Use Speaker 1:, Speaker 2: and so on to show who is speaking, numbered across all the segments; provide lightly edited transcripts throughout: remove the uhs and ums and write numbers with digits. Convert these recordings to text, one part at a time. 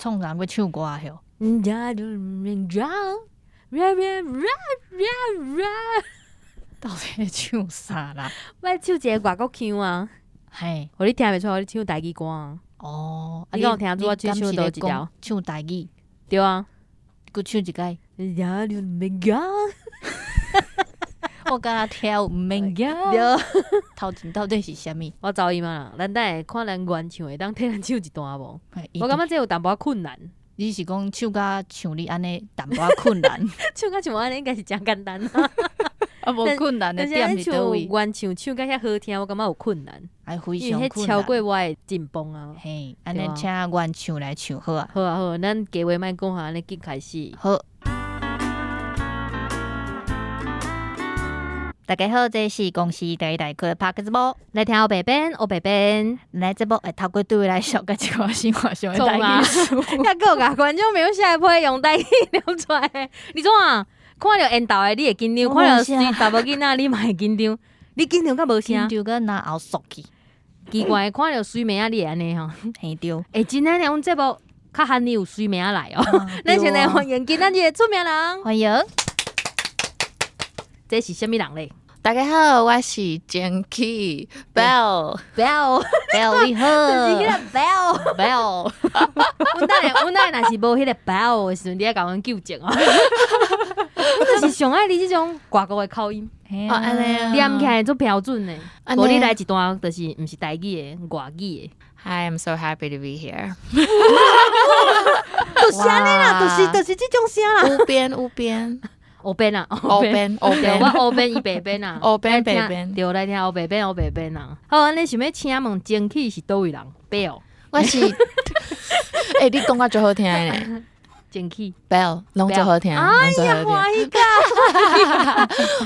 Speaker 1: 創啥欲唱歌吼？
Speaker 2: 啦啦啦啦啦！
Speaker 1: 到底咧唱啥啦？
Speaker 2: 我唱一个外國腔啊，予你聽袂出來，我唱台語歌啊。
Speaker 1: 哦，
Speaker 2: 你敢有聽出我唱佗一條？
Speaker 1: 唱台語。
Speaker 2: 對啊。
Speaker 1: 閣唱一擺。我敢若聽有毋免驚。頭前到底是啥物？
Speaker 2: 我走音啊啦，咱等下看咱原唱會當替咱唱一段無？我感覺這有淡薄仔困難。
Speaker 1: 你是講唱甲像你按呢淡薄仔困難？
Speaker 2: 唱甲像我按呢應該是誠簡單。
Speaker 1: 啊，無困難的點佇佗位？
Speaker 2: 原唱唱甲遐好聽，我感覺有困難。
Speaker 1: 哎，非
Speaker 2: 因為
Speaker 1: 常困難。
Speaker 2: 彼超過我的進步啊。
Speaker 1: 嘿，按呢請原唱來唱好啊。
Speaker 2: 好啊好，咱計話莫講哈，按呢緊開始。
Speaker 1: 好。大家好，這是公視第一台的 Podcast 節目，
Speaker 2: 來聽烏白變，烏白變，
Speaker 1: 來節目會透過對來小個一寡生活上的台語事。
Speaker 2: 抑閣有共觀眾朋友下一批用台語念出來，你創啊？看著緣投的你會緊張，看著隨查某囡仔你嘛會緊張，你緊張甲無聲，
Speaker 1: 緊張甲嚨喉縮去。
Speaker 2: 奇怪，看著媠妹仔你會按呢吼？
Speaker 1: 嘿對。
Speaker 2: 欸，真的呢，阮節目較罕有媠妹仔來哦。咱先來歡迎今仔日的出名人，
Speaker 1: 歡迎。
Speaker 2: 這是啥物人咧？
Speaker 3: 大家好，我是蒸氣 Bell
Speaker 2: Bell
Speaker 1: Bell 你好，
Speaker 2: 就是彼個 Bell
Speaker 1: Bell。
Speaker 2: 阮等下，阮等下若是無彼個 Bell 的時陣，你愛共阮糾正哦。阮就是上愛你這種外國的口音，
Speaker 3: 哦，按呢啊，
Speaker 2: 念起來足標準的。無你來一段，就是毋是台語的，外語的。
Speaker 3: Hi, I'm so happy to be here。
Speaker 2: 就是按呢啦，就是這種聲啦。
Speaker 3: 烏邊烏邊。
Speaker 2: 烏變啊，
Speaker 3: 烏變烏變，
Speaker 2: 我烏變伊白變啊，
Speaker 3: 烏變白變，
Speaker 2: 對，來聽烏白變烏白變啊。好，按呢想欲請問蒸氣是佗位人？Bell，
Speaker 3: 我是，欸，你講甲足好聽呢。
Speaker 2: 蒸氣
Speaker 3: Bell，攏足好聽，
Speaker 2: 哎呀，歡喜甲。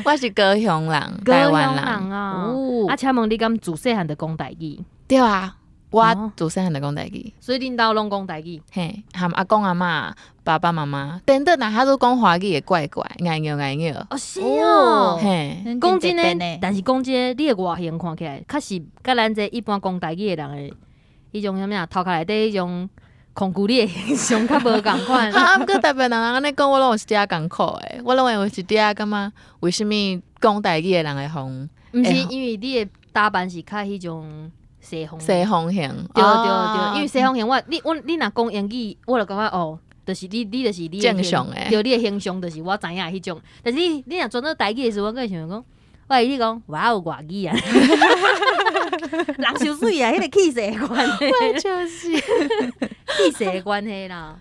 Speaker 3: 我是高雄人，台灣人
Speaker 2: 啊。啊，請問你敢自細漢就講台語？
Speaker 3: 對啊。我自細漢就講台語，
Speaker 2: 所以恁兜攏講台語。
Speaker 3: 嘿，含阿公阿嬤、爸爸媽媽，顛倒若他都講華語會怪怪，𠊎拗𠊎拗。
Speaker 2: 哦，是哦，
Speaker 3: 嘿，
Speaker 2: 講真的，但是講真的，你的外形看起來，確實佮咱這一般講台語的人的，彼種啥物啊，頭殼內底彼種控制你的形象較無仝款。
Speaker 3: 啊，毋過台北人按呢講，我攏有一點仔艱苦的，我攏會有一點仔感覺，為啥物講台語的人會予？
Speaker 2: 毋是因為你的打扮是較彼種。西方，
Speaker 3: 西方型，
Speaker 2: 對對對，因為西方型，我你我你若講英語，我就感覺哦，就是你你就是你
Speaker 3: 正常的，
Speaker 2: 對，你的形象就是我知影的彼種。但是你你若轉做台語的時陣，我閣會想講，我會你講，哇有外語啊，人傷媠啊，彼個氣勢的關係，
Speaker 3: 就是
Speaker 2: 氣勢的關係啦。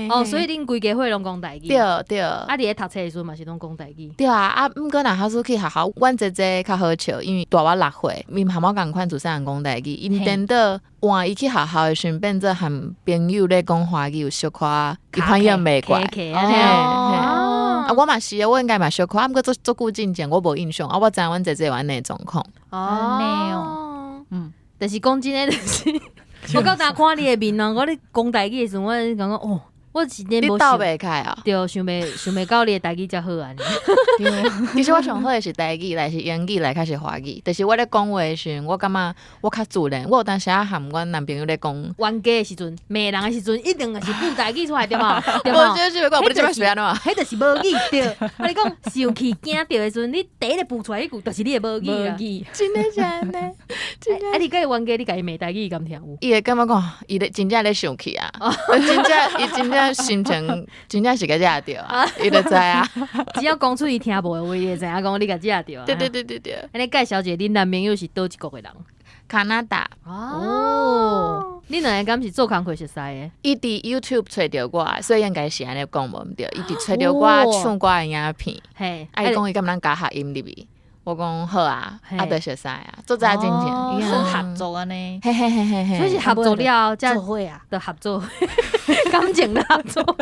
Speaker 2: 哦，所以恁規家伙攏講台語，
Speaker 3: 對對。
Speaker 2: 啊，佇咧讀冊的時陣嘛是攏講台語。
Speaker 3: 對啊，啊，毋過若假使去學校，阮姐姐較好笑，因為大我6歲，𪜶含我仝款自細漢講台語，𪜶顛倒換伊去學校的時陣，變做和朋友咧講華語，有小可伊反應袂過來。
Speaker 2: 哦，
Speaker 3: 啊，我嘛是啊，我應該嘛小可，啊，毋過足足久進前我無印象，啊，我知影阮姐姐有按呢狀況。
Speaker 2: 哦，嗯，但是講真的，就是我到今看你的面啊，我咧講台語的時陣，我感覺哦。我是真無
Speaker 3: 你鬥袂開啊？
Speaker 2: 對，想袂想袂到你的台語遮好按呢。
Speaker 3: 其實我上好的是台語，來是英語，來較是華語。但是我咧講話的時陣，我感覺我較自然。我有當時仔含阮男朋友咧講
Speaker 2: 冤家的時陣，罵人的時陣，一定是句台語出來對無？對無？
Speaker 3: 無，就是講，你這擺是按怎？
Speaker 2: 彼就是母語對。我你講生氣驚著的時陣，你第一个浮出來彼句，就是你的母語啊。
Speaker 3: 真的是按呢？
Speaker 2: 啊，你佮伊冤家，你共伊罵台語，伊敢聽有？
Speaker 3: 伊會感覺講，伊咧真正咧生氣啊！真正，伊真正心情真正是共惹著啊！伊就知啊。
Speaker 2: 只要講出伊聽無的話，伊會知影講你共惹著啊。
Speaker 3: 對對對對對。
Speaker 2: 按呢蓋小姐，恁男朋友是佗一國的人？
Speaker 3: 加拿大。
Speaker 2: 哦。恁兩個敢是做工課熟似的？
Speaker 3: 伊佇 YouTube 揣著我，所以應該是按呢講無毋對。伊佇揣著我唱歌的影片。
Speaker 2: 嘿。
Speaker 3: 啊，伊講伊敢會當加合音入去？我講好啊，啊，就熟似啊，做早進前，
Speaker 1: 算合作按呢。
Speaker 3: 嘿嘿嘿嘿嘿。
Speaker 2: 所以是合作了後，才
Speaker 1: 做伙啊，
Speaker 2: 就合作，感情的合作。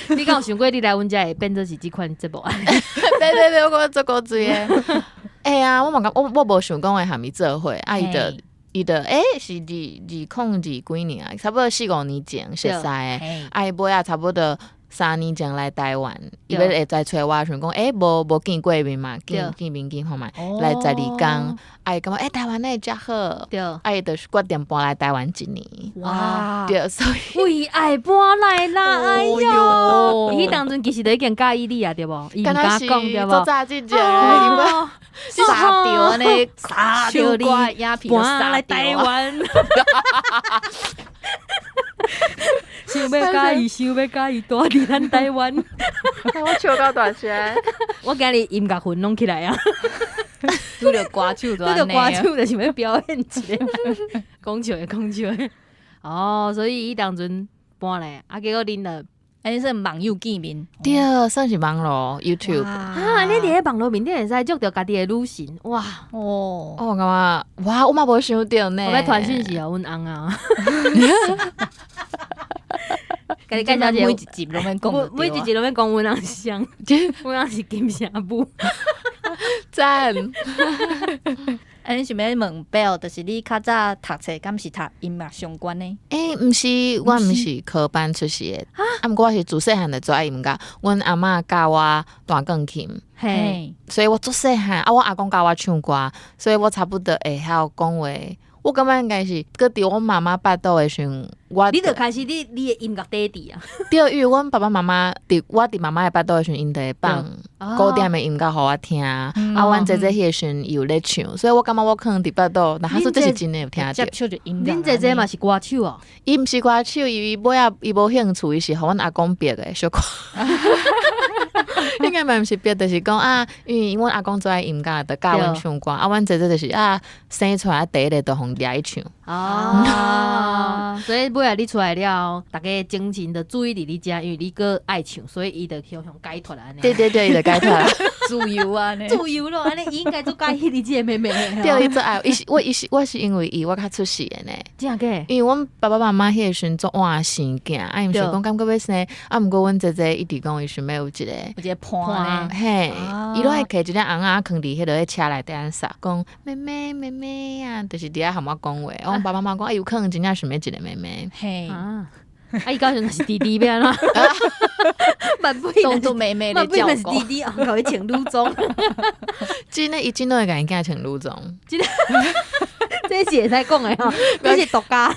Speaker 2: 你敢有想過你來阮遮會變做是這款節目啊？
Speaker 3: 別別別，我感覺足古錐的。會啊，我嘛感我我無想講會含伊做伙，啊，伊就伊就欸，是二二空二幾年啊，差不多四五年前熟似的，啊，伊尾仔差不多。3年前來台灣，伊欲會來揣我，想講無見過面嘛，見見面見看覓，來12工，啊伊感覺台灣哪會遮好，啊伊就決定搬來台灣一年。
Speaker 1: 哇！
Speaker 3: 對，所以
Speaker 2: 為愛搬來啦，哎喲！伊彼當陣其實就已經佮意你啊，對無？伊毋敢講對無？
Speaker 3: 做早之前，
Speaker 1: 殺著按呢，
Speaker 2: 殺著你，
Speaker 1: 搬
Speaker 2: 來台灣。想欲佮伊，想欲佮伊，蹛佇咱台灣。
Speaker 3: 我笑到大聲。
Speaker 2: 我今日音樂魂攏起來啊！
Speaker 1: 拄著歌手，
Speaker 2: 拄著歌手就想欲表演一下，講笑的，講笑的。哦，所以伊當陣搬來，啊，結果恁就
Speaker 1: 按呢算網友見面，
Speaker 3: 對，算是網路 YouTube。
Speaker 2: 啊，你佇咧網路面頂會使約著家己的女神，哇！
Speaker 1: 哦，
Speaker 3: 我感覺，哇，我嘛無想著呢。
Speaker 2: 我欲傳訊息予阮翁啊。共你介紹一
Speaker 1: 每一集攏免講，
Speaker 2: 每一集攏免講阮翁是誰，阮翁是金城武。
Speaker 3: 讚。
Speaker 1: 按呢想欲問 Bell，就是你較早讀冊，敢是讀音樂相關的？
Speaker 3: 毋是，我毋是科班出身的，啊，毋過我是自細漢就做愛音樂，阮阿嬤教我彈鋼琴，
Speaker 2: 嘿，
Speaker 3: 所以我自細漢，啊，我阿公教我唱歌，所以我差不多會曉講話。我感覺應該是，閣佇阮媽媽腹肚的時陣，我
Speaker 2: 你就開始你的音樂底底啊。
Speaker 3: 對，因為阮爸爸媽媽佇我佇媽媽的腹肚的時陣，𪜶就會放古典的音樂予我聽。啊，阮姐姐彼個時陣伊有咧唱，所以我感覺我可能佇腹肚，若說這是真的有聽著。
Speaker 2: 恁姐姐嘛是歌手哦？
Speaker 3: 伊毋是歌手，伊尾仔伊無興趣，伊是予阮阿公逼的，小可。應該嘛毋是逼，就是講啊，因為阮阿公做愛音樂，就教阮唱歌。啊，阮姐姐就是啊，生出來第一個就予掠去唱。
Speaker 2: 哦，所以尾仔你出來了，逐家精神就注意佇你遮，因為你閣愛唱，所以伊就向向解脫按呢。
Speaker 3: 對對對，伊就解脫，
Speaker 1: 自由按呢，
Speaker 2: 自由咯，按呢伊應該足佮意你這個妹妹。
Speaker 3: 對，伊足愛，伊是我，伊是我是因為伊我較出世的呢。
Speaker 2: 真假？
Speaker 3: 因為阮爸爸媽媽彼個時陣足晚生囝，啊，𪜶想講敢閣欲生，啊，毋過阮姐姐一直講伊想欲有一個，
Speaker 1: 有一個伴。
Speaker 3: 嘿，伊攏會提一隻尪仔囥佇彼个車內底按捒，講妹妹妹妹啊，就是佇遐含我講話。阮爸爸媽媽講，啊，有可能真正想欲一個妹妹。
Speaker 1: 嘿，
Speaker 2: 啊，伊到時陣是弟弟欲按怎？萬不
Speaker 1: 當做妹妹咧照顧
Speaker 2: 是弟弟，予伊穿女裝。
Speaker 3: 真的，伊真的會共𪜶囝穿女裝。
Speaker 2: 真的，這是會使講的吼，這是獨家。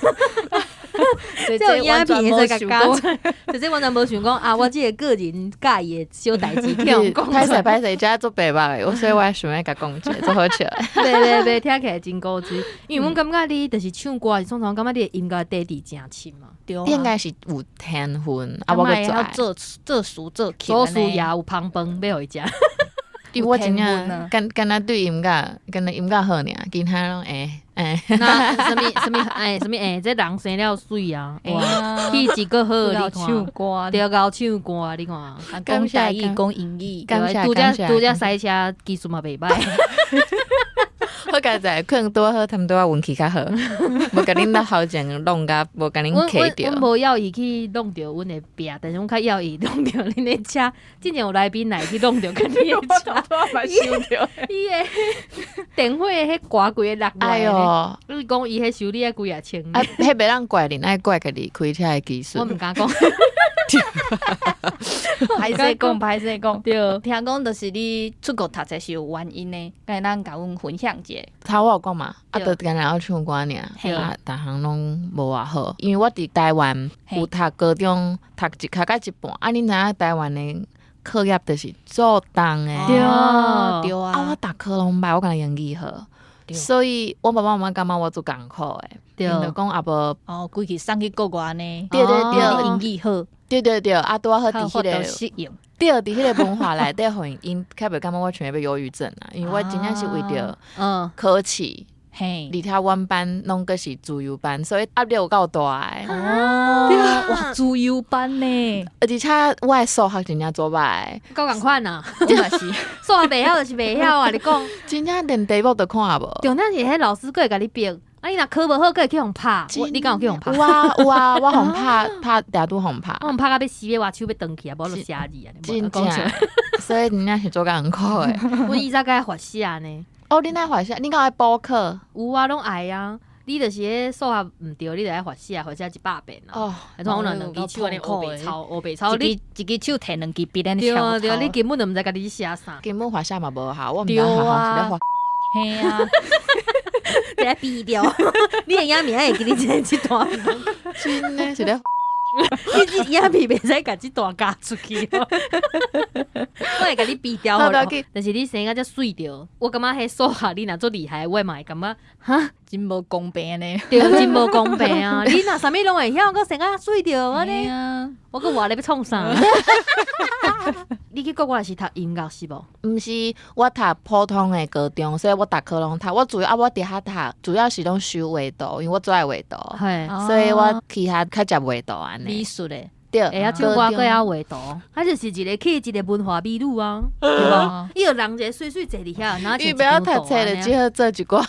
Speaker 2: 這有影片會使共加載，這完全無想講啊！我這個個人佮意的小代誌，去予講
Speaker 3: 歹勢歹勢，遮足白目的，我所以我想欲共講一下，足好笑。
Speaker 2: 對對對，聽起來真古錐。因為阮感覺你就是唱歌，是創創感覺你的音樂底底誠深嘛。
Speaker 1: 對啊，
Speaker 3: 你應該是有天分，啊，我閣做
Speaker 1: 做做事做
Speaker 2: 做事也有芳飯欲予伊食。
Speaker 3: 對，我真正敢若對音樂，敢若音樂好爾，其他攏會會。
Speaker 2: 那啥物啥物欸啥物欸，這人生了媠啊！哇，氣質閣好，你
Speaker 1: 唱歌，
Speaker 2: 對，𠢕唱歌，你看，
Speaker 1: 講台語，講英語，
Speaker 3: 感謝
Speaker 2: 拄才拄才賽車技術嘛袂䆀。
Speaker 3: 好佳哉，可能拄仔好，他們拄仔運氣較好，無共恁頭前弄甲，無共恁卡著。
Speaker 2: 阮無要伊去弄著阮的壁，但是阮較要伊弄著恁的車。之前有來賓來去弄著家己的車，伊的電火彼掛規个落來。
Speaker 3: 哎喲，
Speaker 2: 你講伊彼修理愛幾仔千？
Speaker 3: 啊，彼袂當怪恁，愛怪家己開車的技術。
Speaker 2: 我毋敢講。
Speaker 1: 歹勢講，歹勢講。
Speaker 2: 對，
Speaker 1: 聽講就是你出國讀冊是有原因的，敢會當共阮分享一下？
Speaker 3: 頭我有講嘛，啊，就干焦唱歌爾，啊，逐項攏無偌好。因為我佇台灣有讀高中，讀一讀到一半，啊，恁知影台灣的課業就是足重的。
Speaker 2: 對
Speaker 1: 對啊。
Speaker 3: 啊，我逐科攏䆀，我干焦英語好，所以我爸爸媽媽感覺我足艱苦的。𪜶就講啊無，
Speaker 1: 哦，規氣送去國外呢。
Speaker 3: 對對對，
Speaker 1: 英語好。
Speaker 3: 對對對，啊，拄仔好佇彼個
Speaker 1: 適應。
Speaker 3: 對，佇彼個文化內底，予𪜶較袂感覺我像欲憂鬱症啊，因為我真正是為著考試，而且阮班攏閣是資優班，所以壓力有夠大的。
Speaker 1: 哦，哇，資優班呢？
Speaker 3: 而且我的數學真正做䆀，
Speaker 2: 夠仝款啊！
Speaker 1: 我嘛是，
Speaker 2: 數學袂曉就是袂曉啊！你講，
Speaker 3: 真正連題目都看無。
Speaker 2: 重點是彼老師閣會共你逼。啊！你若考無好，閣會去予拍。你敢有去予拍？
Speaker 3: 有啊有啊，我予拍拍，定拄予拍。
Speaker 2: 我予拍甲欲死，欲倚手欲斷去啊！無就寫字啊。
Speaker 3: 真正，所以真正是足艱苦的。
Speaker 2: 阮以前閣愛罰寫呢。
Speaker 3: 哦，恁愛罰寫？恁敢愛補課？
Speaker 2: 有啊，攏愛啊。你就是彼數學毋對，你就愛罰寫，罰寫100遍啊。還像阮兩支手按呢烏白抄，烏白抄，你
Speaker 1: 一支手提兩支筆按呢
Speaker 2: 對啊對啊，你根本就毋知家己寫啥。
Speaker 3: 根本罰寫嘛無效，我毋知學校是咧罰。
Speaker 1: 嘿啊，
Speaker 2: 直接斃掉。你的影片會記你這段，
Speaker 3: 真的是咧。
Speaker 2: 你這影片袂使共這段加出去，我會共你斃掉。但是你生甲遮媠著，我感覺彼數學你若足厲害，我嘛會感覺哈，
Speaker 1: 真無公平呢。
Speaker 2: 對，真無公平啊！你若啥物攏會曉，閣生甲媠著按呢，我閣活咧欲創啥？你去國外是讀音樂是無？
Speaker 3: 毋是，我讀普通的高中，所以我逐科攏讀。我主要啊，我佇遐讀，主要是攏修畫圖，因為我最愛畫圖，所以我去遐較接畫圖按呢。
Speaker 1: 美術的，
Speaker 3: 對，
Speaker 2: 會曉唱歌，閣會曉畫圖，啊就是一個去一個文化美女啊，對無？伊就人一個媠媠坐佇遐，然後
Speaker 3: 伊袂曉讀冊就只好做一寡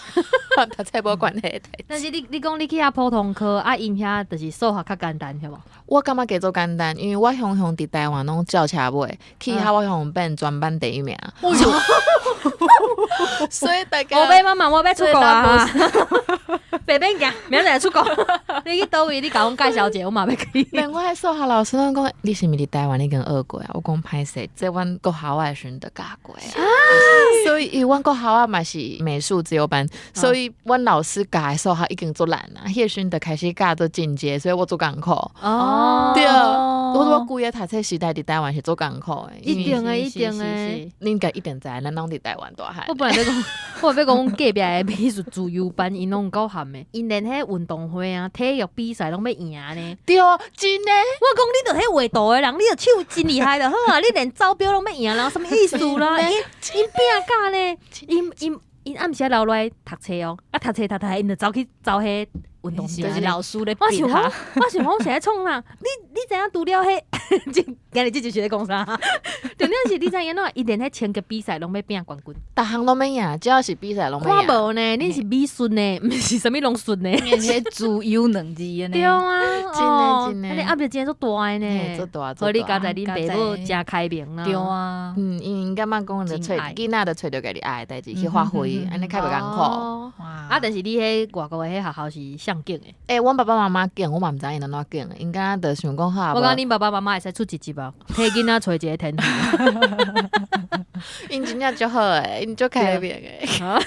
Speaker 3: 讀冊無關係的代誌。
Speaker 2: 但是你你講你去遐普通科，啊𪜶遐就是數學較簡單，對無？
Speaker 3: 我感覺加做簡單，因為我雄雄佇台灣攏轎車尾，去遐我雄雄變全班第一名。所以大家，
Speaker 2: 我欲媽媽，我欲出國啊！白免驚，明仔載出國。你去佗位？你共阮介紹者，我嘛欲去。
Speaker 3: 連我彼數學老師攏講，你是毋是佇台灣已經學過啊？我講歹勢，這阮國校的時陣就教過啊。所以，因為阮國校仔嘛是美術自由班，所以阮老師教的數學已經足難啊。彼個時陣就開始教做進階，所以我足艱苦。對，我規个讀冊時代佇台灣是足艱苦的。
Speaker 2: 一定的，一定的。
Speaker 3: 恁家一定知，咱攏佇台灣大漢。
Speaker 2: 我本來欲講，我欲講隔壁的美術自由班，𪜶攏有夠譀的，𪜶連彼運動會啊、體育比賽攏欲贏呢。
Speaker 3: 對，真的。
Speaker 2: 我講你著彼畫圖的人，你著手真厲害就好啊！你連走標攏欲贏，人啥物意思啦？𪜶𪜶拼甲呢，𪜶𪜶𪜶暗時留落來讀冊哦，啊讀冊讀讀，𪜶就走去走彼運動場。
Speaker 1: 就是老師咧。
Speaker 2: 我想講，我想講是咧創啥？你你知影除了彼，今日這就是咧講啥？重點是你知影怎？伊連彼槍擊比賽攏欲拼冠軍，
Speaker 3: 逐項攏欲贏，只要是比賽攏欲贏。
Speaker 2: 看無呢，恁是美術呢，毋是啥物攏術呢？
Speaker 1: 彼自由兩字呢。
Speaker 2: 對啊，
Speaker 3: 真的真的。
Speaker 2: 啊你壓力真的足大的呢，
Speaker 3: 足大。
Speaker 2: 所以你佳哉恁爸母誠開明啦。
Speaker 1: 對啊，
Speaker 3: 嗯，𪜶感覺講就揣囡仔就揣著家己愛的代誌去發揮，按呢較袂艱苦。
Speaker 2: 啊，但是你彼外國的彼學校是啥揀的？
Speaker 3: 欸，阮爸爸媽媽揀，我嘛毋知𪜶按怎揀的，𪜶敢若就想講好。
Speaker 2: 我感覺恁爸爸媽媽會使出一集啊，替囡仔揣一個天賦。
Speaker 3: 𪜶真正足好的，𪜶足開明的。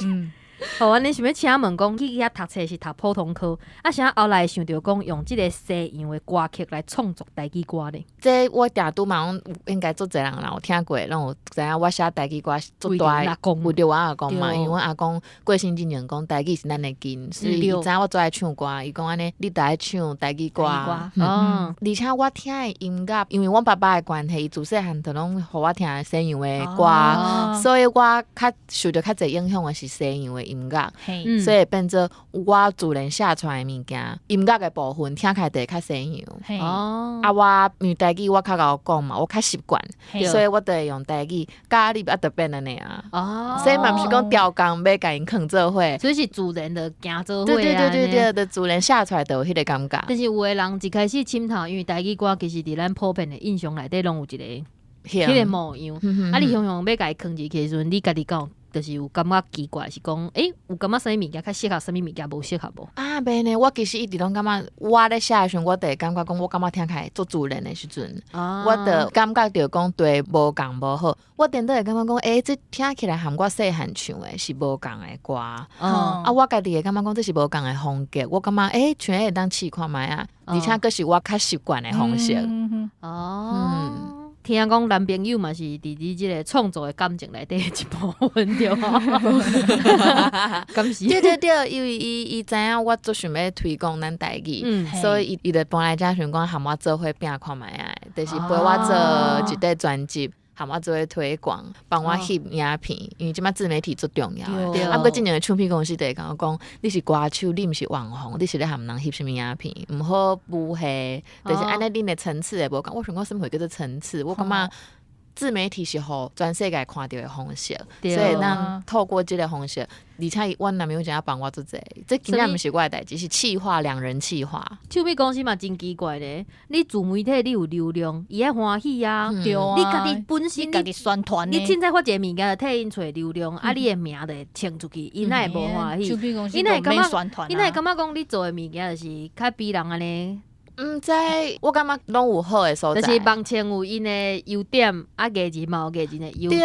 Speaker 1: 嗯。
Speaker 2: 好，按呢想欲請問講，去遐讀冊是讀普通科，啊，啥後來想著講用這個西洋的歌曲來創作台語歌呢？
Speaker 3: 這我定拄嘛，攏應該足濟人有聽過，攏有知影我寫台語歌足大的，為著阮阿公嘛，因為阮阿公過身之前講台語是咱的根，所以伊知影我足愛唱歌，伊講按呢，你著愛唱台語歌。而且我聽的音樂，因為阮爸爸的關係，伊自細漢就攏予我聽西洋的歌，所以我較受著較濟影響的是西洋的音樂，所以變做我自然寫出來的物件，音樂的部分聽起來就會較西洋。啊，我因為台語我較𠢕講嘛，我較習慣，所以我就會用台語佮你啊，就變按呢啊。所以嘛毋是講調工欲共𪜶囥做伙，
Speaker 2: 所以是自然就行做伙。
Speaker 3: 對對對對對，就自然寫出來就有彼個感覺。
Speaker 2: 但是有的人一開始滲透，因為台語歌其實佇咱普遍的印象內底攏有一個彼個模樣。啊，你雄雄欲共伊囥入去的時陣，你家己敢有就是有感覺奇怪，是講，欸，有感覺啥物物件較適合，啥物物件無適合無？
Speaker 3: 啊，袂呢，我其實一直攏感覺，我咧寫的時陣，我就會感覺講，我感覺聽起來足自然的時陣，我就感覺著講對無仝無好，我顛倒會感覺講，欸，這聽起來和我細漢唱的是無仝的歌。啊，我家己會感覺講這是無仝的風格，我感覺，欸，像會當試看覓啊，而且閣是我較習慣的方式。
Speaker 2: 聽講男朋友嘛是佇你這個創作的感情內底一部分對無？敢是？
Speaker 3: 對對對，因為伊伊知影我足想欲推廣咱台語，所以伊伊就搬來遮想講和我做伙拼看覓啊，就是陪我做一塊專輯，和我做伙推廣，幫我翕影片，因為這擺自媒體足重要的。啊，毋過之前的唱片公司就會共我講，你是歌手，你毋是網紅，你是咧和人翕啥物影片，毋好武戲，就是按呢恁的層次會無仝。我想講啥物貨叫做層次？我感覺自媒體是予全世界看著的方式，所以咱透過這個方式，而且阮男朋友真正幫我足濟，這真正毋是我的代誌，是企劃兩人企劃。
Speaker 2: 唱片公司嘛真奇怪咧，你自媒體你有流量，伊愛歡喜啊。
Speaker 1: 對啊，
Speaker 2: 你家己本身
Speaker 1: 你家己宣傳，
Speaker 2: 你凊彩發一個物件就替𪜶揣流量，啊，你的名就會衝出去，𪜶哪會無歡喜？
Speaker 1: 唱片公司
Speaker 2: 𪜶哪會感覺？𪜶哪會感覺講你做的物件就是較比人按呢？
Speaker 3: 毋知，我感覺攏有好的所在。
Speaker 2: 就是網唱有𪜶的優點，啊，藝人嘛有藝人的優點，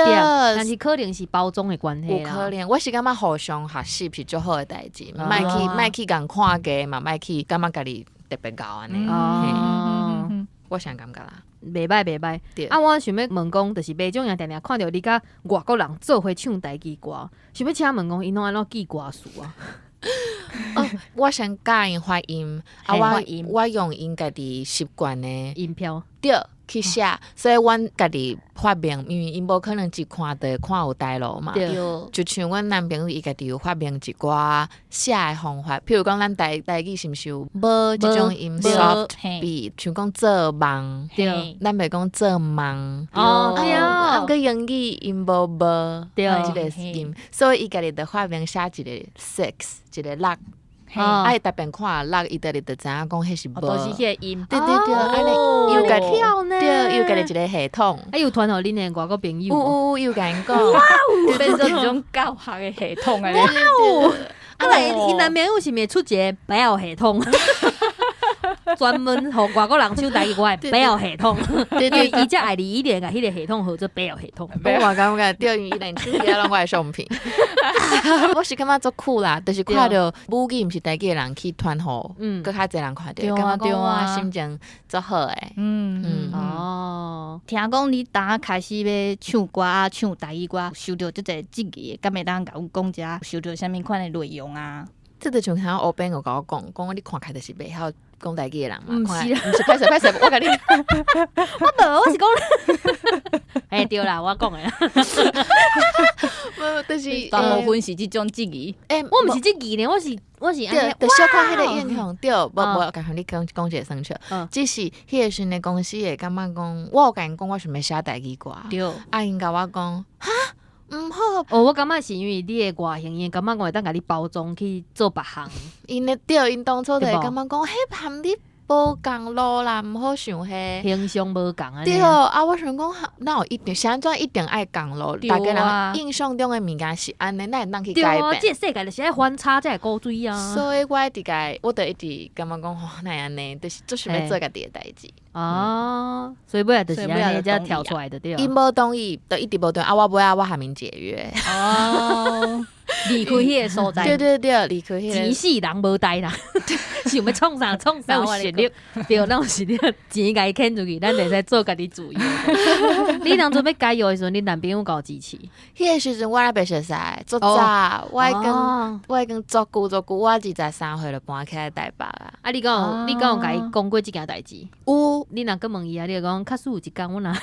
Speaker 2: 但是可能是包裝的關係
Speaker 3: 有可能，我是感覺互相學習是足好的代誌，莫去莫去共看低嘛，莫去感覺家己特別𠢕按呢。
Speaker 2: 哦，
Speaker 3: 我啥感覺啦？
Speaker 2: 袂歹袂歹。啊，我想欲問講，就是麥種贏定定看著你佮外國人做伙唱台語歌，想欲請問講，𪜶攏按怎記歌詞啊？
Speaker 3: 哦，我先教𪜶發音，啊，我我用𪜶家己習慣的
Speaker 2: 音標，
Speaker 3: 對，去寫，所以阮家己發明，因為𪜶無可能一看就會看有台路嘛，就像阮男朋友伊家己有發明一寡寫的方法，譬如講咱台台語是毋是有無這種音 soft B，像講做夢，咱袂講做夢，
Speaker 2: 哦，對，
Speaker 3: 啊，毋過英語𪜶無無，這個音，所以伊家己就發明寫一個 six，一個六。啊！伊逐遍看六，伊就就知影講彼是無，
Speaker 1: 都是彼個音。
Speaker 3: 對對對，按呢有家對，有家己一個系統。
Speaker 2: 啊，有傳予恁的外國朋友？
Speaker 3: 有有有，共𪜶講。
Speaker 1: 哇哦，變做一種教學的系統啊！
Speaker 2: 哇哦，啊來，𪜶男朋友是毋是出一個 Bell 系統？專門予外國人唱台語歌的 Bell 系統，因為伊遮愛你，伊就共彼個系統號做 Bell 系統。
Speaker 3: 我嘛感覺對，伊連手機攏我的相片。我是感覺足酷啦，就是看著母語毋是台語的人去傳予，閣較濟人看著，感覺講我心情足好的。
Speaker 1: 嗯嗯哦，聽講你當開始欲唱歌啊，唱台語歌，受著足濟質疑，敢會當共阮講一下受著啥物款的內容啊？
Speaker 3: 這就像頭烏邊有共我講，講你看起來就是袂曉講台語的人嘛，
Speaker 2: 毋是
Speaker 3: 毋是，歹勢歹勢，我共你，
Speaker 2: 我無，我是講，欸對啦，我講的啦，
Speaker 3: 無，就是
Speaker 1: 大部分是這種質疑，
Speaker 3: 欸，
Speaker 2: 我毋是質疑呢，我是我是
Speaker 3: 對，就小可彼個影響，對，無無，共你講講一個算笑，只是彼個時陣公司會感覺講，我有共𪜶講我想欲寫台語歌，
Speaker 1: 對，
Speaker 3: 啊，𪜶共我講，哈？毋好，
Speaker 2: 哦，我感覺是因為你的外形，伊感覺我會當共你包裝去做別項。
Speaker 3: 𪜶的對，𪜶當初就會感覺講，彼含你無仝路啦，毋好想彼
Speaker 2: 形象無仝按呢。
Speaker 3: 對啊，我想講，哪有一定，是按怎一定愛仝路？逐家人印象中的物件是按呢，哪會當去改變？
Speaker 2: 對啊，這個世界就是愛反差才會古錐啊。
Speaker 3: 所以我一直共，我就一直感覺講，吼，哪會按呢？就是足想欲做家己的代誌。
Speaker 2: 哦，所以尾仔就是按呢才跳出來的對。
Speaker 3: 𪜶無同意，就一直無同意啊！我尾仔我含𪜶解約。
Speaker 1: 哦，離開彼個所在。
Speaker 3: 對對對，離開彼個。
Speaker 2: 錢死人無代啦，想欲創啥創啥，
Speaker 1: 有實力，
Speaker 2: 對，咱有實力，錢共伊牽出去，咱會使做家己自由。你當初欲解約的時陣，你男朋友夠支持？
Speaker 3: 彼個時陣我還袂熟似，足早，我已經我已經足久足久，我23歲就搬起來台北啊。
Speaker 2: 啊，你敢有你敢有共伊講過這件代誌？
Speaker 3: 有。
Speaker 2: 你若閣問伊啊，你就講，假使有一工我若當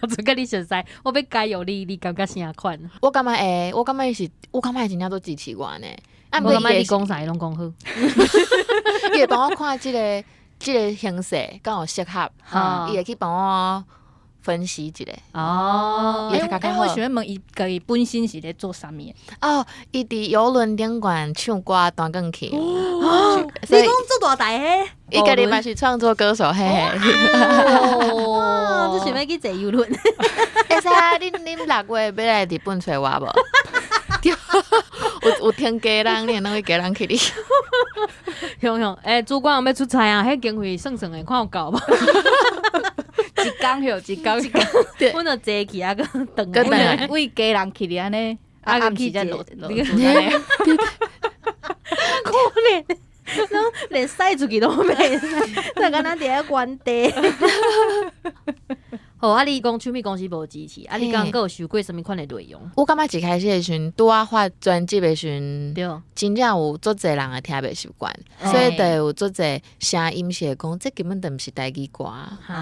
Speaker 2: 初佮你熟似，我欲解約你，你感覺啥款？
Speaker 3: 我感覺會，我感覺伊是，我感覺伊真正足支持我呢。啊，
Speaker 2: 我感覺你講啥伊攏講好。
Speaker 3: 伊會幫我看這個這個形勢敢有適合，伊會去幫我分析一下。
Speaker 2: 哦，
Speaker 1: 欸，我想欲問伊，家己本身是咧做啥物？
Speaker 3: 哦，伊佇郵輪頂懸唱歌彈鋼琴。
Speaker 2: 你講做大台彼？
Speaker 3: 伊家己嘛是創作歌手，嘿嘿。
Speaker 2: 哇，這想欲去坐郵輪？
Speaker 3: 會使啊，恁恁6月欲來日本揣我無？有有聽家人，你會當去家人去哩。
Speaker 2: 雄雄，欸，主管有欲出差啊？彼經費算算的，看有夠無？
Speaker 1: 一工許一工，
Speaker 2: 阮就坐去啊，閣轉
Speaker 1: 來，為家人去哩按呢，啊暗時才落落。
Speaker 2: 可憐，攏連駛出去攏袂使，就敢若佇遐原地。好，啊！你講唱片公司無支持，啊！你敢閣有受過啥物款的內容？
Speaker 3: 我感覺一開始的時陣，拄仔發專輯的時陣，真正有足濟人會聽袂習慣，所以就會有足濟聲音是會講，這根本就毋是台語歌，嘿，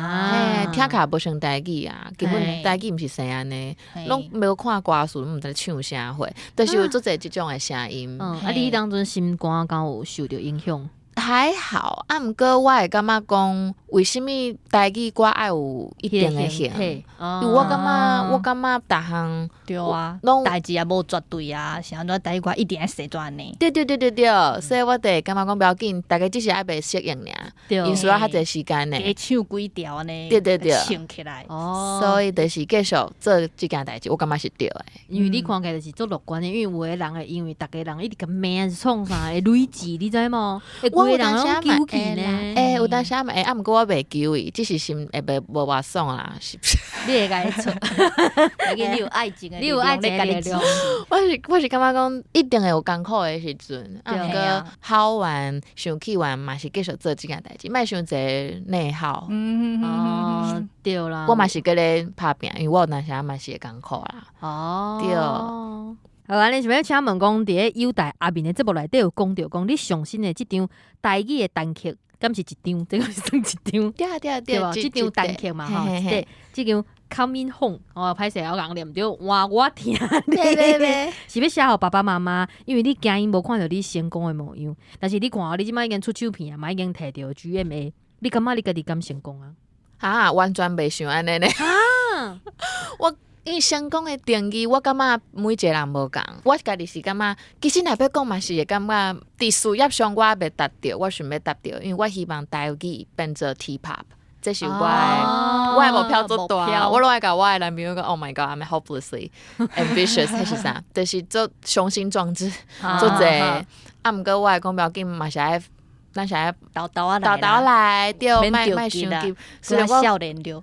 Speaker 3: 聽起來無像台語啊，根本台語毋是生按呢，攏無看歌詞，攏毋知唱啥貨，就是有足濟這種的聲音。
Speaker 2: 啊！你當陣心肝敢有受著影響？
Speaker 3: 還好，啊，毋過我會感覺講，為啥物台語歌愛有一定的型？
Speaker 2: 體，
Speaker 3: 因為我感覺逐項
Speaker 1: 對啊，
Speaker 3: 攏
Speaker 1: 代誌也無絕對啊，是按怎台語歌一定愛寫做按呢？
Speaker 3: 對對對對對，所以我就會感覺講無要緊，大家只是愛袂適應爾，
Speaker 2: 對
Speaker 3: 𪜶需要較濟時間呢。
Speaker 1: 加唱幾條按呢，
Speaker 3: 對對對
Speaker 1: 唱起來。
Speaker 2: 哦，
Speaker 3: 所以就是繼續做這件代誌，我感覺是對的。
Speaker 2: 因為你看起來就是足樂觀的，因為有的人會因為逐家人一直共罵是創啥會累積，你知無？會規个人攏糾起呢。
Speaker 3: 欸，有當時嘛會，啊，毋過我袂糾伊，只是心會袂無偌爽啦。是
Speaker 2: 你會共伊吵？
Speaker 1: 你有愛情的，
Speaker 2: 你有愛情的力量。
Speaker 3: 我是感覺講，一定會有艱苦的時陣，啊，毋
Speaker 1: 對
Speaker 3: 過好玩、生氣完嘛是繼續做這件代誌，莫傷濟內耗。
Speaker 2: 哦，對啦。
Speaker 3: 我嘛是閣咧拍拚，因為我有當時嘛是會艱苦啦。
Speaker 2: 哦，
Speaker 3: 對。
Speaker 2: 好，按呢想欲請問講，佇咧友台阿面的節目內底有講著講，你上新的這張台語的單曲，敢是一張？這個是算一張？
Speaker 3: 對對
Speaker 2: 對無？這張單曲嘛吼，這這張 Coming Home，哦，歹勢我共念著，換我聽。
Speaker 3: 對對對，
Speaker 2: 是欲寫予爸爸媽媽，因為你驚𪜶無看著你成功的模樣。但是你看哦，你這擺已經出唱片啊，嘛已經摕著 GMA，你感覺你家己敢成功啊？
Speaker 3: 啊，完全袂想按呢呢。
Speaker 2: 啊！
Speaker 3: 我因為成功的定義，我感覺每一個人無仝。我家己是感覺，其實若欲講嘛是會感覺，佇事業上我猶未達著，我想欲達著，因為我希望台語變做 T-pop，這是我的，我的目標足大。我攏愛共我的男朋友講，Oh my God，I'm hopelessly ambitious，彼是啥？就是足雄心壯志，足濟。啊，毋過我會講無要緊，嘛是愛。咱是愛
Speaker 1: 沓沓仔
Speaker 3: 沓沓來，對，莫莫傷急。
Speaker 1: 雖然我少年著，
Speaker 2: 有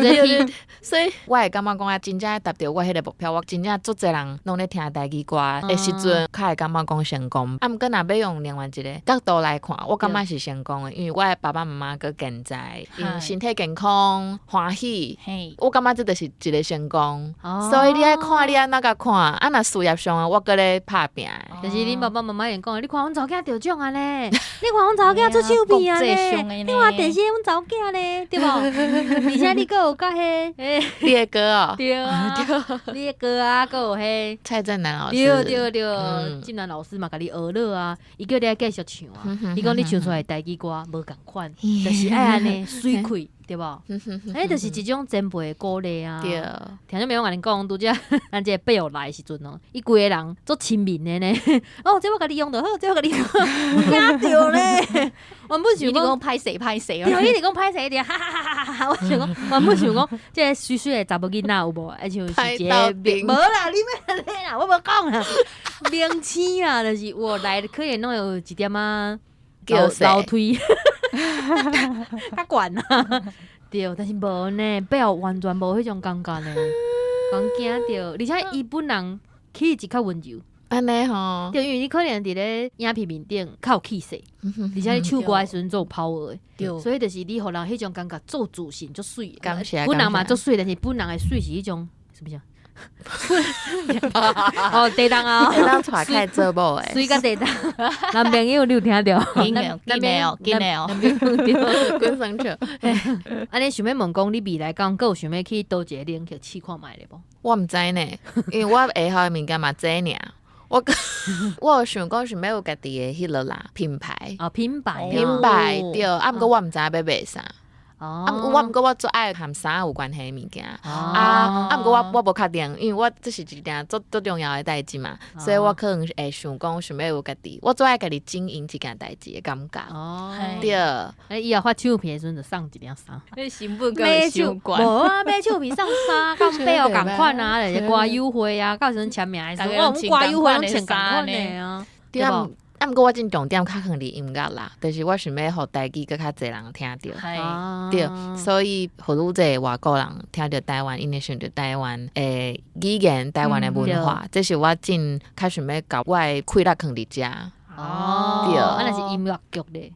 Speaker 2: 在聽，
Speaker 3: 所以我會感覺講啊，真正達著我彼個目標，我真正足濟人攏咧聽台語歌的時陣，較會感覺講成功。啊，毋過若欲用另外一個角度來看，我感覺是成功的，因為我的爸爸媽媽閣健在，𪜶身體健康、歡喜，我感覺這就是一個成功。所以你愛看你按怎共看，啊，若事業上我閣咧拍拚。
Speaker 2: 就是恁爸爸媽媽會講，你看阮查某囝得獎啊咧，你看阮查某囝出唱片啊咧，你看電視阮查某囝咧，對無？而且你閣有佮彼，
Speaker 3: 你的歌哦，
Speaker 2: 對啊，你的歌啊，閣有彼
Speaker 3: 蔡振南老師，
Speaker 2: 對對對，振南老師嘛共你學樂啊，伊叫你愛繼續唱啊，伊講你唱出來的台語歌無仝款，就是愛按呢媠氣。對無？彼就是一種前輩的鼓勵啊。
Speaker 3: 對。
Speaker 2: 聽眾朋友共恁講，拄才咱這個貝爾來的時陣哦，伊規个人足親民的呢。哦，這我共你用就好，這我共你用，驚著咧。原本想講
Speaker 1: 歹勢歹勢，
Speaker 2: 對，伊直講歹勢，直哈哈哈哈哈。我想講，原本想講，這個媠媠的查某囡仔有無？啊像是一個無啦，你欲按呢啦，我無講啦。明星啊，就是有來可能攏會有一點仔樓梯。較懸啊，對，但是無呢，背後完全無彼種感覺呢，講驚著，而且伊本人氣質較溫柔，
Speaker 3: 按呢吼，
Speaker 2: 對，因為你可能佇咧影片面頂較有氣勢，而且你唱歌的時陣足有 power 的，所以就是你予人彼種感覺足自信、足媠。
Speaker 3: 感謝，
Speaker 2: 本人嘛足媠，但是本人的媠是彼種，是毋是？哦，地動啊，
Speaker 3: 會當帶開做某的，
Speaker 2: 媠佮地動。男朋友你有聽著？
Speaker 1: 緊的，緊的哦，緊的哦，
Speaker 3: 滾生笑。
Speaker 2: 按呢想欲問講，你未來敢閣有想欲去佗一个領域試看覓咧無？
Speaker 3: 我毋知呢，因為我會曉的物件嘛這爾。我有想講想欲有家己的彼落啦品牌。
Speaker 2: 哦，品牌，
Speaker 3: 品牌對，啊，毋過我毋知影欲賣啥。
Speaker 2: 哦，
Speaker 3: 啊，我毋過我足愛和衫有關係的物件，啊啊，毋過我無確定，因為我這是一件足足重要的代誌嘛，所以我可能會想講想欲有家己，我足愛家己經營這件代誌的感覺。
Speaker 2: 哦，
Speaker 3: 對。
Speaker 2: 欸，以後發唱片的時陣就送一領衫。
Speaker 1: 你成本閣會傷懸。
Speaker 2: 無啊，買唱片送衫，佮背後仝款啊，就是歌友會啊，到時陣簽名的時陣，哦，阮歌友會攏穿仝款的啊，
Speaker 3: 對無？啊，毋過我真重點較放佇音樂啦，就是我想欲予台語閣較濟人聽著，對，所以予愈濟外國人聽著台灣，𪜶會想著台灣的語言、台灣的文化，這是我真較想欲共我的氣力囥佇遮。
Speaker 2: 哦，
Speaker 3: 對，
Speaker 2: 啊，若是音樂劇咧，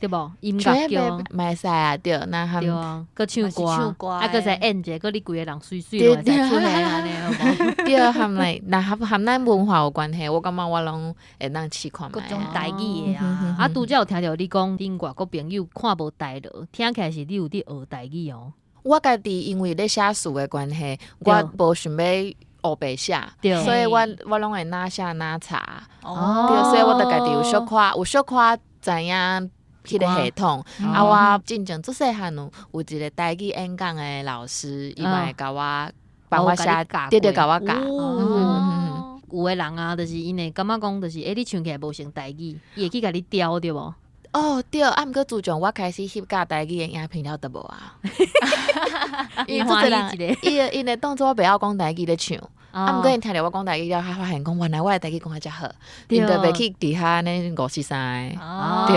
Speaker 2: 對無？音樂劇
Speaker 3: 嘛會使啊，對，那含
Speaker 2: 對啊，閣唱歌，啊，閣使演一個，閣你規個人媠媠，會使出現按呢，好無？
Speaker 3: 對，含來，若含咱文化有關係，我感覺我攏會當試看覓。
Speaker 1: 各種台語的啊，
Speaker 2: 啊，拄才有聽著你講，恁外國朋友看無台勞，聽起來是你有佇學台語哦。
Speaker 3: 我家己因為咧寫詞的關係，我無想欲烏白寫，所以我攏會哪寫哪查。
Speaker 1: 哦，
Speaker 3: 對，所以我就家己有小可有小可。知影彼个系統。啊，我進前足細漢有一個台語演講的老師，伊嘛會共我幫我寫，對對，共我教。
Speaker 2: 哦，有的人啊，就是𪜶會感覺講，就是欸，你唱起來無像台語，伊會去共你刁對無？
Speaker 3: 哦對，啊，毋過自從我開始翕教台語的影片了，就無啊。因為足濟人，伊會當做我袂曉講台語咧唱，啊，毋過𪜶聽著我講台語了，才發現講原來我的台語講甲遮好，𪜶就袂去佇遐按呢五四三的。對。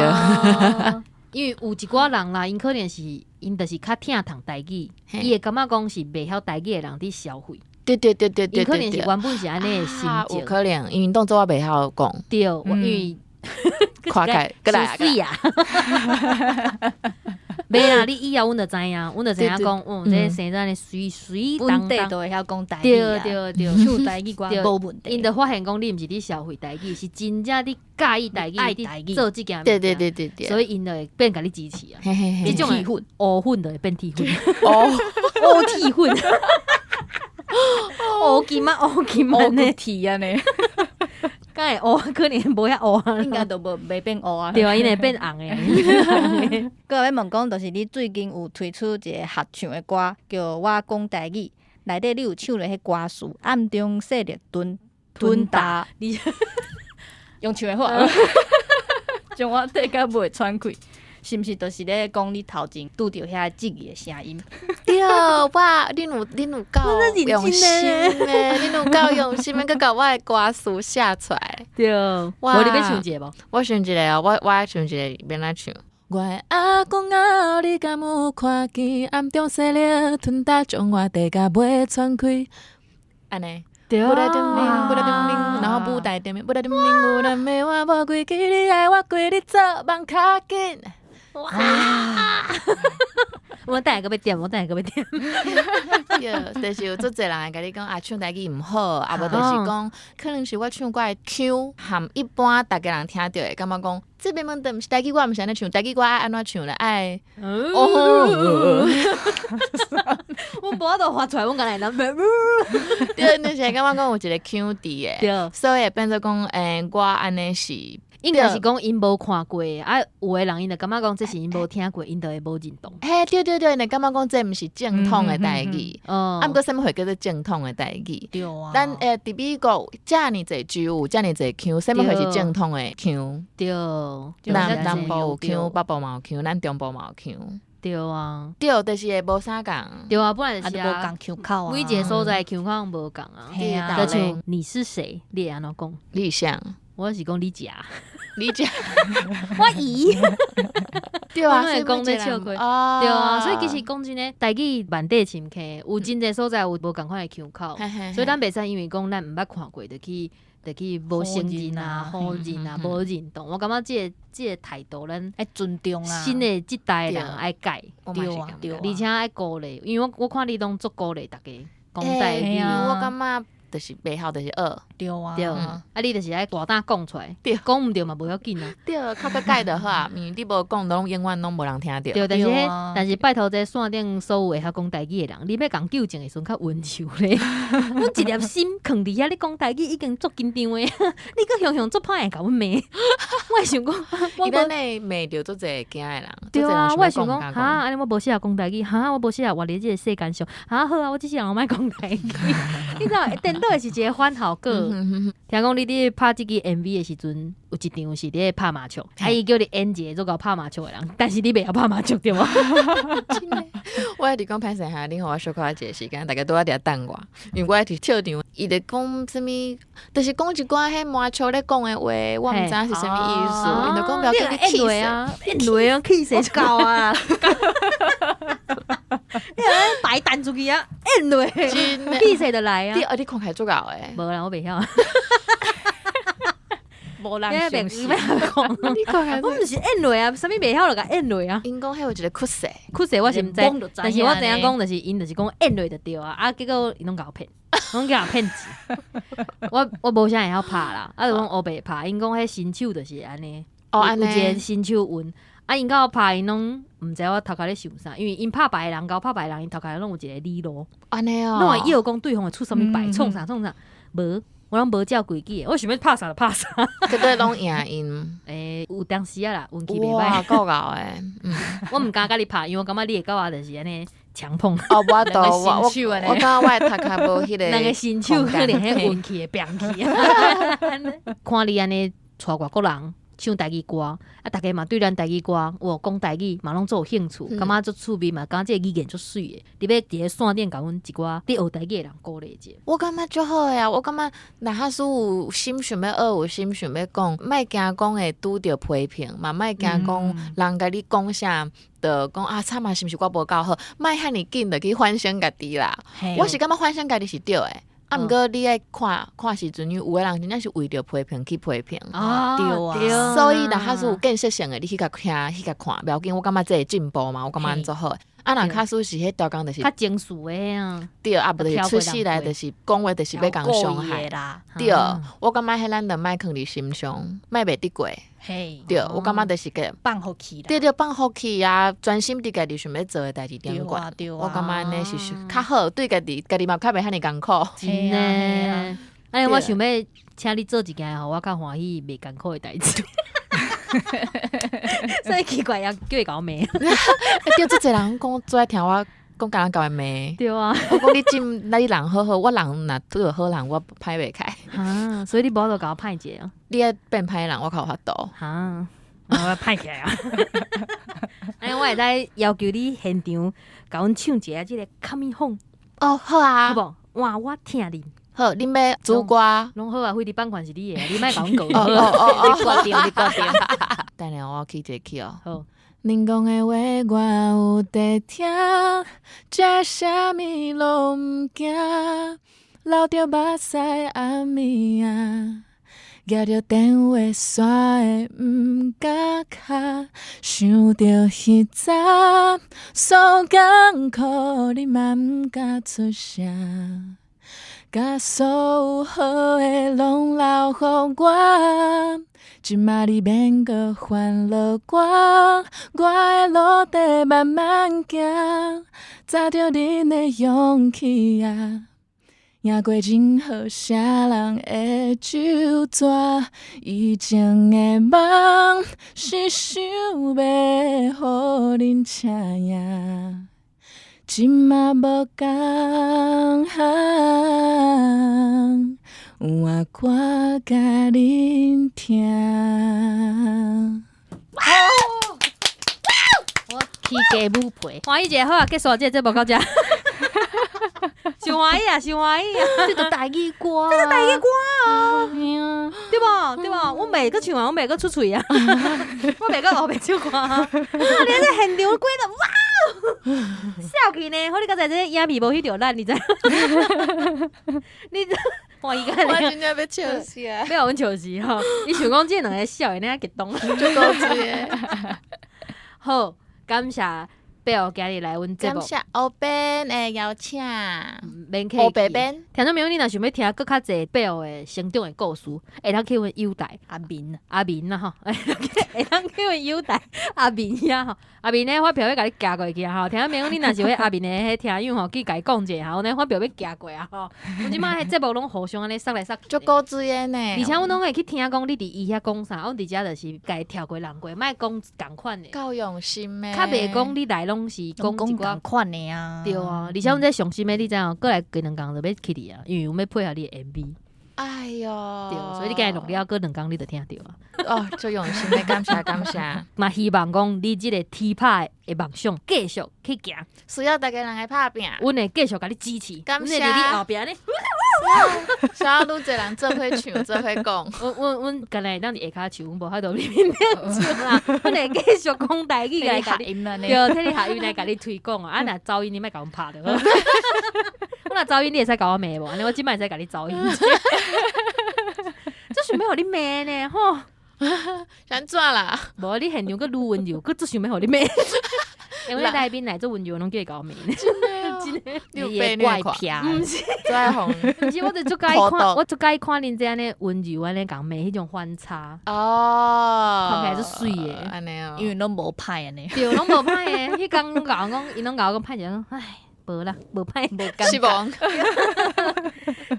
Speaker 2: 因為有一寡人啦，𪜶可能是𪜶就是較疼痛台語，伊會感覺講是袂曉台語的人佇消費。
Speaker 3: 對對對對對。
Speaker 2: 𪜶可能是原本是按呢的心情。
Speaker 3: 有可能，因為當做我袂曉講。
Speaker 2: 對，因為
Speaker 3: 誇開，閣來
Speaker 2: 啊！袂啦，你以後阮就知影，阮就知影講，嗯，這生得按呢媠媠當當，
Speaker 1: 都會曉講台語啊，
Speaker 2: 對對對，
Speaker 1: 唱台語歌無問題。
Speaker 2: 𪜶就發現講，你毋是佇消費台語，是真正你佮意台語，
Speaker 1: 愛台語
Speaker 2: 做這件物件，
Speaker 3: 對對對對對，
Speaker 2: 所以𪜶就會變共你支持啊。這種
Speaker 1: 鐵粉，
Speaker 2: 烏粉就會變鐵粉，
Speaker 3: 烏
Speaker 2: 鐵粉，烏金啊，烏金啊，
Speaker 1: 烏鐵按呢。
Speaker 2: 敢會烏？可能無遐烏啊，
Speaker 1: 應該都無袂變烏啊。
Speaker 2: 對啊，𪜶會變紅的。
Speaker 1: 閣欲問講，就是你最近有推出一个合唱的歌，叫《我講台語》，內底你有唱著彼歌詞，暗中細力吞吞焦，
Speaker 2: 你
Speaker 1: 用唱的話，將我缀甲袂喘氣。是毋是就是咧講你頭前拄著遐質疑的聲音？
Speaker 3: 對，我恁有夠用心的，恁有夠用心的，閣共我的歌詞寫出來。
Speaker 2: 對，無你欲唱一个無？
Speaker 3: 我唱一个哦，我唱一个，欲按怎唱？我的阿公啊，你敢有看見暗中細力吞焦，將我缀甲袂喘氣？按呢。
Speaker 2: 對啊，
Speaker 3: 然後舞台頂面，舞台頂面有人罵我無規矩，你愛我規日做夢較緊。
Speaker 2: 哇！我等下閣欲點，我等下閣欲點。
Speaker 3: 對，就是有足濟人會共你講啊，唱台語毋好，啊無就是講，可能是我唱歌的腔，含一般逐家人聽著會感覺講，這明明就毋是台語歌，毋是按呢唱，台語歌愛按怎唱咧？愛
Speaker 2: 哦，我無法度發出來，我敢若會
Speaker 3: 對，就是會感覺講有一个腔佇的，所以會變做講，欸，我按呢是。
Speaker 2: 應該是講𪜶無看過，啊，有的人𪜶就感覺講這是𪜶無聽過，𪜶就會無認同。
Speaker 3: 嘿，對對對，𪜶感覺講這毋是正統的台語，啊，毋過啥物貨叫做正統的台語？
Speaker 1: 對啊。
Speaker 3: 咱佇美國遮爾濟州有遮爾濟腔，啥物貨是正統的腔？
Speaker 2: 對，
Speaker 3: 南部有腔，北部嘛有腔，咱中部嘛有腔。
Speaker 2: 對啊，
Speaker 3: 對，就是會無啥仝。
Speaker 2: 對啊，本來就是
Speaker 1: 無仝腔口啊。
Speaker 2: 每一个所在腔口攏無仝啊。
Speaker 3: 對啊，
Speaker 2: 就像你是誰？你會按怎講？
Speaker 3: 你是誰？
Speaker 2: 我是講你食，
Speaker 3: 你食，
Speaker 2: 我姨。
Speaker 3: 對啊，
Speaker 2: 我講咧笑開。對啊，所以其實講真的，台語萬底深坑，有真濟所在有無仝款的腔口，所以咱袂使因為講咱毋捌看過，就去無承認啊、否認啊、無認同。我感覺這個態度，咱
Speaker 1: 愛尊重啊。
Speaker 2: 新的這代人愛改，
Speaker 1: 對啊，對
Speaker 2: 而且愛鼓勵，因為我看你攏足鼓勵大家講台語，
Speaker 3: 我感覺。就是袂曉，就是學。
Speaker 1: 對啊，
Speaker 2: 對啊，你就是愛大膽講出來，講毋對嘛無要緊啊。
Speaker 3: 對，較閣改就好啊，因為你無講，攏永遠攏無人聽著。
Speaker 2: 對，但是拜託這線頂所有會曉講台語的人，你欲共糾正的時陣較溫柔咧。阮一粒心囥佇遐，你講台語已經足緊張的，你閣雄雄足歹會共阮罵。我會想講，
Speaker 3: 我無罵著足濟驚的人。
Speaker 2: 對啊，我會想講，哈，按呢我無適合講台語，哈，我無適合活佇這個世間上，哈，好啊，我這世人我莫講台語。你知影，顛倒的是一個反效果。聽講你佇拍這支 MV 的時陣，有一場是佇咧拍麻將，啊，伊叫你演一個足𠢕拍麻將的人，但是你袂曉拍麻將對無？
Speaker 3: 我佇講歹勢哈，你予我小可一个時間，大家拄仔佇遐等我，因為我佇笑場，伊咧講啥物，就是講一寡彼麻將咧講的話，我毋知影是啥物意思。𪜶就講不要叫你氣死
Speaker 2: 啊，演落啊，氣勢夠啊！你按呢白彈出去啊，演落，氣勢就來啊！
Speaker 3: 你看起來足𠢕的，
Speaker 2: 無啦，我袂曉。
Speaker 1: 無人相信，
Speaker 2: 我毋是演落啊，啥物袂曉就共演落啊。
Speaker 3: 𪜶講彼有一个曲勢，
Speaker 2: 曲勢我是毋知，但是我知影講就是𪜶就是講演落就對啊，啊結果𪜶攏共我騙，攏共我騙錢。我無啥會曉拍啦，啊就講烏白拍，𪜶講彼新手就是按呢，
Speaker 3: 哦，
Speaker 2: 有一个新手運，啊𪜶共我拍，𪜶攏毋知我頭殼咧想啥，因為𪜶拍牌的人共我拍牌的人，𪜶頭殼攏有一个理路，
Speaker 3: 按呢哦，
Speaker 2: 攏會臆講對方會出啥物牌，創啥創啥，無。我攏無照規矩的，我想欲拍啥就拍啥。
Speaker 3: 結果攏贏𪜶。
Speaker 2: 欸，有當時啊啦，運氣袂
Speaker 3: 哇，
Speaker 2: 歹。
Speaker 3: 夠𠢕的，嗯。
Speaker 2: 我毋敢共你拍，因為我感覺你會佮我就是按呢強碰。
Speaker 3: 哦，無法度，
Speaker 1: 兩個
Speaker 3: 我我
Speaker 1: 新手按呢
Speaker 3: 我感覺我的頭殼無彼個
Speaker 2: 兩个新手可能彼運氣會變去。看你按呢帶外國人唱台語歌，啊，逐家嘛對咱台語歌有講台語嘛攏足有興趣，感覺足趣味嘛，感覺這個語言足媠的。你欲佇咧線頂共阮一寡咧學台語的人鼓勵一下。
Speaker 3: 我感覺足好的啊！我感覺若假使有心想欲學，有心想欲講，莫驚講會拄著批評，嘛莫驚講人共你講啥，就講啊慘啊，是毋是我無夠好？莫遐爾緊就去反省家己啦。我是感覺反省家己是對的，啊，毋過你愛看看時陣，因為有的人真正是為著批評去批評。
Speaker 1: 對啊
Speaker 3: 所以若假使有建設性的，你去共聽，去共看，無要緊，我感覺這會進步嘛，我感覺按呢足好。啊，若假使是彼逐工就是
Speaker 2: 較情緒的啊，
Speaker 3: 對，啊，無就是出世來就是講話就是欲共傷害。
Speaker 1: 啦。
Speaker 3: 對，我感覺彼咱就莫囥佇心上，莫袂得過。
Speaker 1: 嘿，
Speaker 3: 對，我感覺就是個
Speaker 1: 放予去啦。
Speaker 3: 對對，放予去啊，專心佇家己想欲做的代誌頂懸。
Speaker 1: 對啊，對啊。
Speaker 3: 我感覺按呢是較好，對家己家己嘛較袂遐爾艱苦。
Speaker 2: 真的。按呢我想欲請你做一件予我較歡喜、袂艱苦的代誌。所以奇怪，也叫伊共我罵。
Speaker 3: 欸，對，足濟人講最愛聽我講共人共伊罵。
Speaker 2: 對啊。
Speaker 3: 我講你真，那你人好好，我人若拄著好人，我歹袂開。
Speaker 2: 啊，所以你無法度共我歹一下啊？
Speaker 3: 你愛變歹人，我較有法度。
Speaker 2: 哈，我歹起來啊！哎，我會使要求你現場共阮唱一下這个《Coming Home》。
Speaker 3: 哦，好啊。
Speaker 2: 好無？換我疼恁。
Speaker 3: 好，恁欲主歌。
Speaker 2: 攏好啊，反正版權是你的，你莫共阮告。
Speaker 3: 哦哦哦，
Speaker 1: 你決定，你決定。
Speaker 3: 等下我起一个曲哦。
Speaker 2: 好。
Speaker 3: 恁講的話我有佇聽，食啥物攏毋驚，流著目屎暗暝仔，舉著電話線的毋敢敲，想著彼早所艱苦，你嘛毋敢出聲，共所有好的攏留予我。這馬你免閣煩惱我，我的路得慢慢行，抓著恁的勇氣啊，贏過任何啥人的咒詛。以前的夢是想欲予恁請贏，這馬無仝。換我共恁疼。
Speaker 1: 我起雞母皮，
Speaker 2: 歡喜一下好啊，結束這個節目到這。傷歡喜啊，傷歡喜啊！
Speaker 1: 這個台語歌，
Speaker 2: 這個台語歌啊，對無對無？我袂閣唱啊，我袂閣出喙啊，我袂閣烏白唱歌啊！哇，你這現場規個哇，笑去呢！好，你剛才這影片無翕著咱，你知？你歡喜甲
Speaker 3: 我真正欲笑死啊！
Speaker 2: 欲予阮笑死吼！你想講這兩个痟的，爾激動，
Speaker 3: 足古錐的。
Speaker 2: 好，感謝貝爾今日來阮節目，
Speaker 3: 感謝烏邊的邀請，
Speaker 2: 免客氣。
Speaker 3: 烏白邊。
Speaker 2: 聽眾朋友，你若想欲聽閣較濟貝爾的成長的故事，會當去阮友台
Speaker 1: 阿明
Speaker 2: 阿明啊吼，會當去阮友台阿明遐吼，阿明咧發票欲共你寄過去啊吼。聽眾朋友，你若是欲阿明的彼聽友吼，去共伊講一下吼，阮的發票欲寄過啊吼。阮這擺彼節目攏互相按呢捒來捒去。
Speaker 3: 足古錐的呢。
Speaker 2: 而且阮攏會去聽講你佇伊遐講啥，阮佇遮就是共伊跳過人過，莫講仝款的。
Speaker 3: 夠用心的。
Speaker 2: 較袂講你來攏是講一寡
Speaker 1: 仝款的啊。
Speaker 2: 對啊，而且阮這上新的你知影，過來過兩工就欲去你啊，因為阮欲配合你的 MV。
Speaker 3: 哎喲，
Speaker 2: 對，所以你今日錄了，過兩工你就聽著啊。
Speaker 3: 哦，足用心的，感謝感謝。
Speaker 2: 嘛希望講你這个鐵拍的夢想繼續去行，
Speaker 3: 需要逐家人的拍拚。
Speaker 2: 阮會繼續共你支持，
Speaker 3: 感謝
Speaker 2: 阮會佇你後壁呢。
Speaker 3: 需要愈濟人做伙唱，做伙講。
Speaker 2: 阮阮阮敢若會當佇下跤唱，阮無法度佇面頂唱啦。阮會繼續講台語來共你，對，替你學音來共你推廣啊。啊，若走音你莫共阮拍著好。我若走音你會使共我罵無？按呢我這擺會使共你走音。足想欲予你罵呢吼！
Speaker 3: 是按怎啦？
Speaker 2: 無你現場閣愈溫柔，閣足想欲予你罵。因為來賓來足溫柔，攏叫伊共我罵。
Speaker 3: 真的，
Speaker 1: 你有怪癖，
Speaker 2: 毋是，
Speaker 3: 最愛予
Speaker 2: 毋是，我就足佮意看，我足佮意看恁這按呢溫柔按呢共罵，彼種反差
Speaker 3: 哦，
Speaker 2: 看起來足媠的，
Speaker 3: 按呢哦，
Speaker 1: 因為攏無歹按呢，
Speaker 2: 對，攏無歹的。彼工攏共我講，伊攏共我講歹一下，講唉，無啦，無歹，
Speaker 1: 無感
Speaker 3: 失望。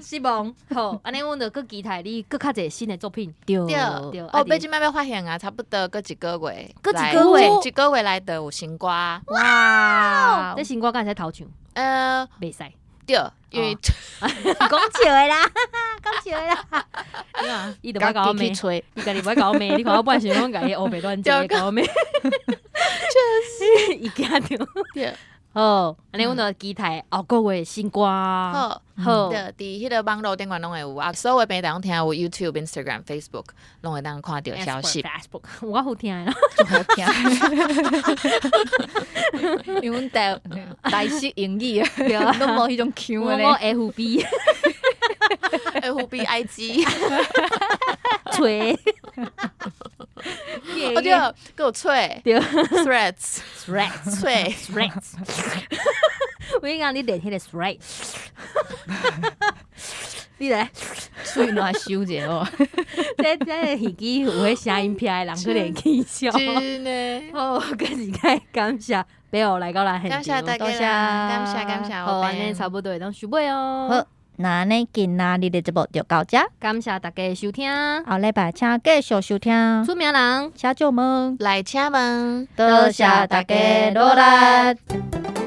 Speaker 2: 失望。好，按呢阮就閣期待你閣較濟新的作品。
Speaker 1: 對
Speaker 3: 對，
Speaker 2: 對，
Speaker 3: 哦，欲這擺欲發行啊，差不多閣一個月，
Speaker 2: 閣一個月
Speaker 3: 一個月內就有新歌。
Speaker 1: 哇。
Speaker 2: 這新歌敢會使偷唱？袂使。
Speaker 3: 對，因為
Speaker 2: 講笑的啦，講笑的啦。伊就欲共我罵，伊家己欲共我罵。你看我本來想講共伊烏白亂講，共我罵。確實，伊驚著。
Speaker 3: 對。
Speaker 2: 好，按呢阮就期待後個月新歌。
Speaker 3: 好，
Speaker 2: 好，
Speaker 3: 對，佇彼個網路頂懸攏會有啊，所有平台攏聽有 YouTube、Instagram、Facebook，攏會當看著消息。
Speaker 2: Facebook 有夠好聽的啦，
Speaker 1: 足好聽。因為阮台台式英語啊，攏無彼種腔的咧。
Speaker 2: 我 FB
Speaker 3: FB IG
Speaker 2: 吹。
Speaker 3: 哦對，閣有吹，
Speaker 2: 對
Speaker 3: ，Threads
Speaker 2: Threads
Speaker 3: 吹
Speaker 2: Threads。我跟你講，你練彼個 Threads，你來
Speaker 1: 喙瀾收者哦。
Speaker 2: 這耳機有彼聲音片的人可能起笑。
Speaker 3: 真的。
Speaker 2: 好，閣一擺感謝貝爾來到咱現場。
Speaker 3: 感謝大家，
Speaker 1: 多謝
Speaker 3: 感謝感謝。
Speaker 2: 好，按呢差不多會當收尾哦。
Speaker 1: 好，那按呢今仔日的節目就到遮。
Speaker 2: 感謝大家收聽。
Speaker 1: 後禮拜請繼續收聽。
Speaker 2: 出名人，
Speaker 1: 請借問，
Speaker 3: 來請問，
Speaker 1: 多謝大家努力。